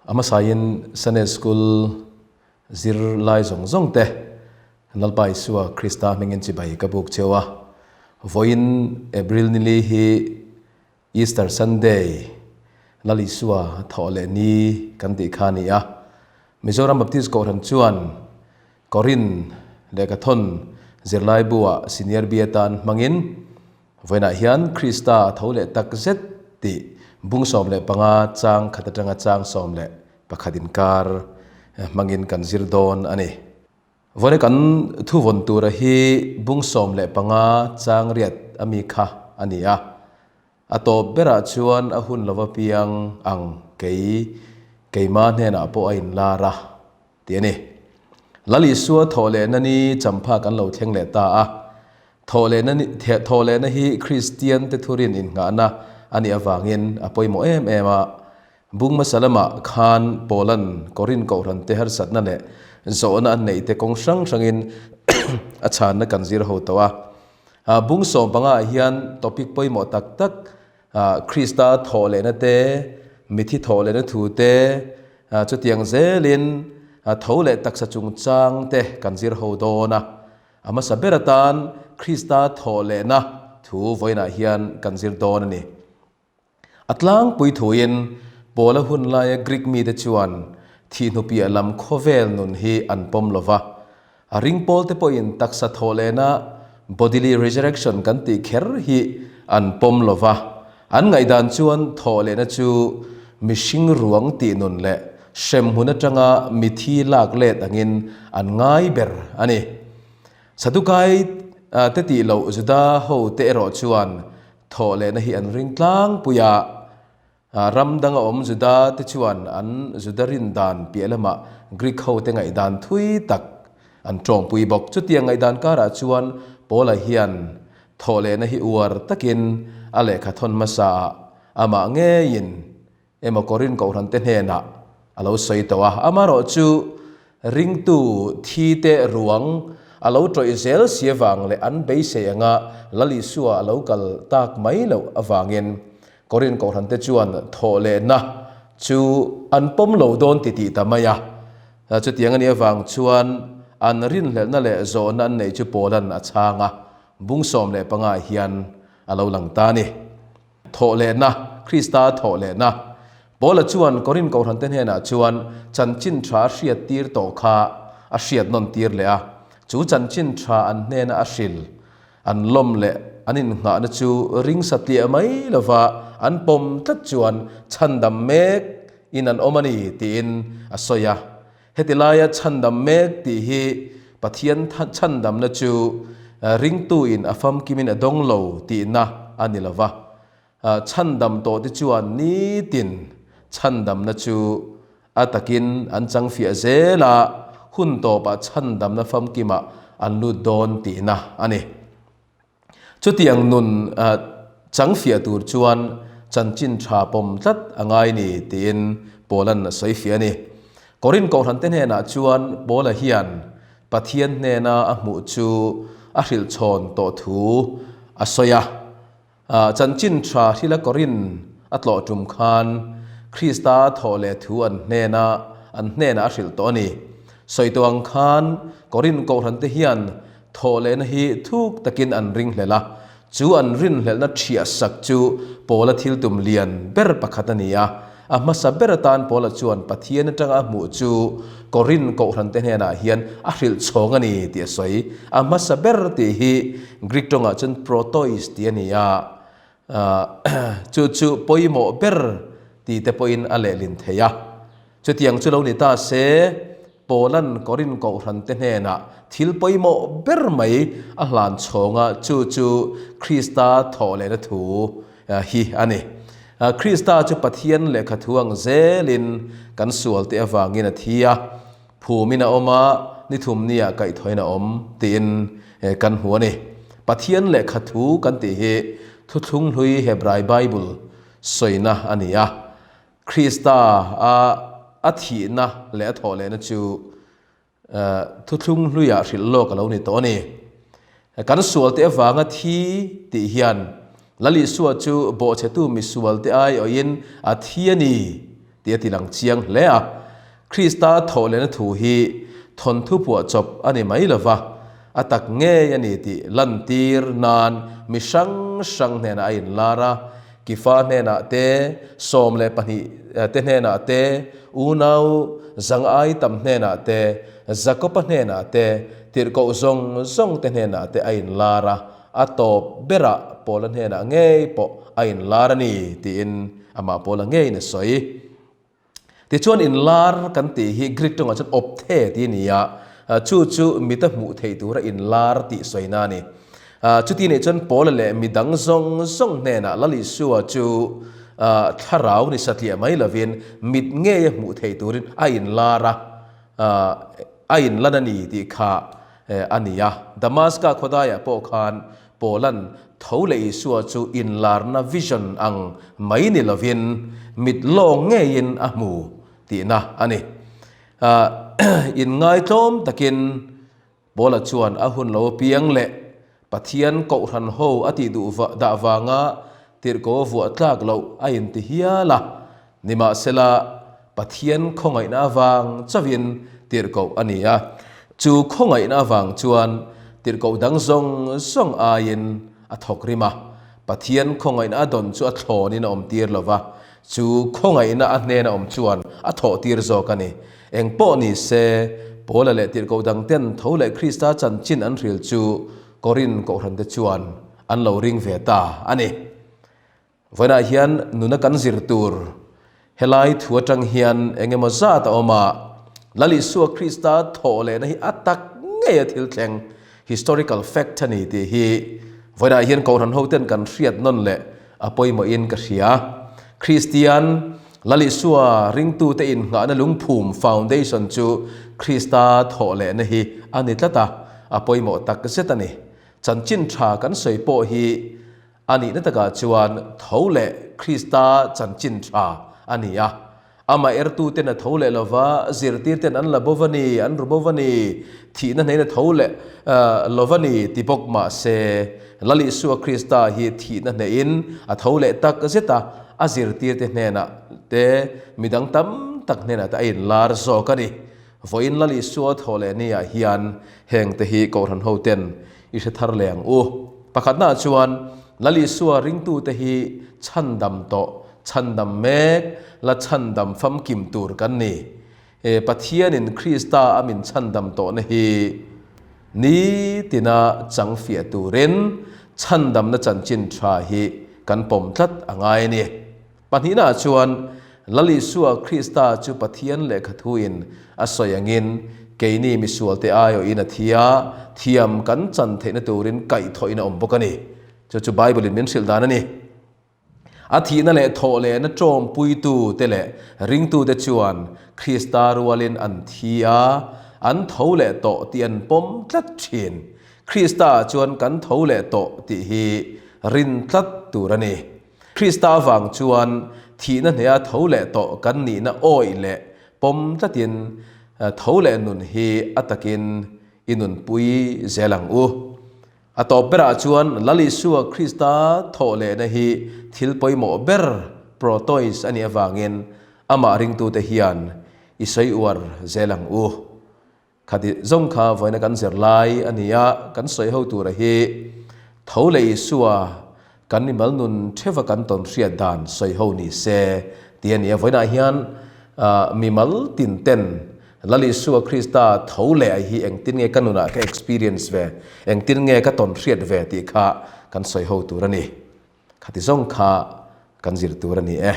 A hmasain Sunday School zirlai zawng zawng te Lalpa Isua Krista hmingin chibai ka buk cheu a. Vawiin April nili hi Easter Sunday, Lal Isua thawh leh ni kan tih kha a ni a. Mizoram Baptist Kohhran chuan Korin lehkhathawn zirlai bu-ah Senior B atan hmangin vawiinah hian Krista a tho leh tak zet tih bung 15 chang khat atanga chang 11 inkar hmangin kan zir dawn a ni. Vawiina kan thuvawn tura hi bung 15 chang riat a mi kha a ni a. A tawp berah chuan a hun lova piang ang kei keima hnenah pawh a inlar a, ti a ni. Lal Isua thawh lehna ni champha kan lo thleng leh ta a. Thawh lehna ni thawh lehna hi Kristian te thurin innghahna a nih avangin a pawimawh em em a. Bung hmasa lamah khan Paula'n Korin kohhran te harsatna leh zawhna an neih te kawng hrang hrangin a chhanna kan zir ho tawh a. Bung 15 ah hian topic pawimawh tak tak Krista thawh lehna te, mithi thawh lehna thu te, chutiang zelin tho leh taksa chungchang te kan zir ho dawn a. A hmasa ber atan Krista thawh lehna thu vawiinah hian kan zir dawn a ni. A tlangpui thuin Paula hun laia Greek mite chuan thihnupiah lam khawvel nun hi an pawm lo va. A ring pawlte pawhin taksa thawhlehna, bodily resurrection, kan tih kher hi an pawm lo va. An ngaihdan chuan thawhlehna chu mihring ruang tih nun leh hremhmun atanga mithi lak let angin an ngai ber a ni. Sadukai te tih loh Juda hote erawh chuan Thawh lehna hi an ring tlangpui a, ram danga awm Juda te chuan an Juda rin dan piah lamah Greek ho te ngaihdan thui tak an tawngpui bawk. Chutiang ngaihdan karah chuan Paula hian thawh lehna hi uar takin a lehkha thawn hmasa ah amah ngeiin emaw Korin Kohhran te hnenah a lo sawi tawh a. Amaherawh chu ringtu thi te ruang a lo tawih zel si avang leh an beisei anga Lal Isua a lo kal tak mai loh avangin Korin Kohhran te chuan thawh lehna chu an pawm lo dawn ti tih ta mai a. Chutiang a nih avang chuan an rinhlelhna leh zawhna an neih chu Paula'n a chhang a, bung 15 hian a lo lang ta a ni. Thawhlehna, Krista thawhlehna. Paula chuan Korin Kohhrante hnenah chuan chanchin tha a hriat tir tawh kha a hriat nawn tir leh a. Chu chanchin tha an hnena a hril, an lawm leh an innghahna chu ring satliah mai lova an pawm tlat chuan chhandam mek in an awm a ni tiin a sawi a. Heti laia chhandam mek tih hi Pathian chhandamna chu ringtuin a famkimin a dawng lo tihna a ni lo va. Chhandam tawhte chuan nitin chhandamna chu a takin an chang fiah zel a, hun tawpah chhandamna famkimah an lut dawn tihna a ni. Chutiang nun chang fiah tur chuan chanchin tha pawm tlat a ngai ni tiin Paula'n a sawi fiah a ni. Korin Kohhrante hnenah chuan Paula hian Pathian hnena a hmuh chu a hrilh chhawn tawh thu a sawi a. Chanchin tha hrila Korin a tlawh tum khan Krista thawh leh thu an hnena an hnenah a hrilh tawh a ni. Sawi tawh ang khan Korin Kohhrante hian Thawh lehna hi thuk takin an ringhlelh a, chu an rinhlelhna ṭhiah sak chu Paula thil tum lian ber pakhat a ni a. A hmasa ber atan Paula chuan Pathian aṭanga a hmuh chu Korin Kohhrante hnenah hian a hrilh chhawng a ni tih a sawi. A hmasa ber tih hi Greek ṭawngah chuan protois tih a ni a, chu chu pawimawh ber tih te pawhin a lehlin thei a. Chutiang chu lo ni ta se, Paula'n Korin Kohhrante hnenah thil pawimawh ber mai a hlan chhawng a, chu chu Krista thawh lehna thu hi a ni. Krista chu Pathian lehkha thu ang zelin kan sualte avangin a thi a, phumin a awm a, ni thumniah kaihthawhin a awm tiin kan hmu a ni. Pathian lehkha thu kan tih hi Thuthlung Hlui Hebrai Bible sawina a ni a. Krista a a thihna leh a thawh lehna chu thuthlung hluiah hrilh lawk a lo ni tawh a ni. Kan sualte avanga thi tih hian Lal Isua chu bawhchhetu misualte aiawhin a thi a ni tih a tilang chiang hle a. Krista thawhlehna thu hi thawnthu puahchawp a ni mai lo va, a tak ngei a ni tih lantir nan mi hrang hrang hnenah a inlar a, Kifa hnenah te, 12 te hnenah te, unau zangai tam hnenah te, Jakoba hnenah te, tirhkoh zawng zawng te hnenah te a inlar a, a tawp berah Paula hnenah ngei pawh a inlar a ni tiin amah Paula ngeiin a sawi. Tichuan inlar kan tih hi Greek tawngah chuan opthe tih a ni a, chu chu mita hmuh theih tura inlar tih sawina a ni. Chuti nih chuan Paula leh midang zawng zawng hnenah Lal Isua chu thlarau ni satliah mai lovin mit ngeia hmuh theih turin a inlar a, a inlan a ni tih kha a ni a. Damaska khawdaiah pawh khan Paula'n tho leh Isua chu inlarna vision ang mai ni lovin mit lawng ngeiin a hmu tihna a ni. Inngaitlawm takin Paula chuan a hun lo piang leh Pathian kohhran ho a tih duh dah vanga tirhkoh vuah tlak loh a inti hial a. Nimahsela, Pathian khawngaihna avang chauhin tirhkoh a ni a. Chu khawngaihna avang chuan tirhkoh dang zawng zawng aiin a thawk rim a. Pathian khawngaihna a dawn chu a thlawnin a awmtir lo va, chu khawngaihna a hnena awm chuan a thawhtir zawk a ni. Eng pawh ni se, Paula leh tirhkoh dangten tho leh Krista chanchin an hril chu Korin kohhrante chuan an lo ring ve ta a ni. Vawiinah hian nuna kan zir tur helai thu atang hian eng emaw zat a awm a, Lal Isua Krista thawh lehna hi a tak ngei a thil thleng, historical fact, a ni tih hi vawiinah hian Kohhran hoten kan hriat nawn leh a pawimawhin ka hria. Kristian Lal Isua ringtute innghahna lungphum, foundation, chu Krista thawh lehna hi a ni tlat a, a pawimawh tak zet a ni. Chanchin tha kan sawi pawh hi A nihna takah chuan tho leh Krista chanchin tha a ni a. Amah ertuten a tho leh lova, zirtirten an la bo va ni, an ru bo va ni, thihna hnein a tho leh lo va ni ti bawk mah se, Lal Isua Krista hi thihna hnehin a tho leh tak zet a, a zirtirte hnenah te, midang tam tak hnenah te a inlar zawk a ni. Vawiin Lal Isua tho leh niah hian hengte hi Kohhran hoten I hre thar leh ang u. Pakhatnaah chuan Lal Isua ringtute hi chhandam tawh, chhandam mek, la chhandam famkim tur kan ni. He Pathianin Krista a min chhandam tawhna hi nitina chang fiah turin chhandamna chanchin tha hi kan pawm tlat a ngai a ni. Pahnihnaah chuan, Lal Isua Krista chu Pathian lehkha thuin a sawi angin, keini misualte aiawhin a thi a, thiam kan chan theihna turin kaihthawhin a awm bawk a ni. Chu chu Bible-in min hrilh dan a ni. A thihna leh thawhlehna tawmpuitute leh ringtute chuan Krista rualin an thi a, an tho leh tawh tih an pawm tlat thin. Kristaah chuan kan tho leh tawh tih hi rin tlat tur a ni. Krista avang chuan thihna hneha tho leh tawh kan nihna awih leh pawm tlatin tho leh nun hi a takin i nunpui zel ang u. A tawp berah chuan Lal Isua Krista thawh lehna hi thil pawimawh ber protois a nih avangin amah ringtute hian i sawi uar zel ang u. Khati zawng kha vawiina kan zir lai a ni a, kan sawi ho tura hi tho leh Isua kan mimal nun theuva kan tawn hriat dan sawi ho ni se tih a ni a. Vawiinah hian mimal tin ten Lal Isua Krista tho leh a hi engtin nge ka nunah ka experience ve, engtin nge ka tawn hriat ve tih kha kan sawi ho tur a ni. Khati zawng kha kan zir tur a ni e.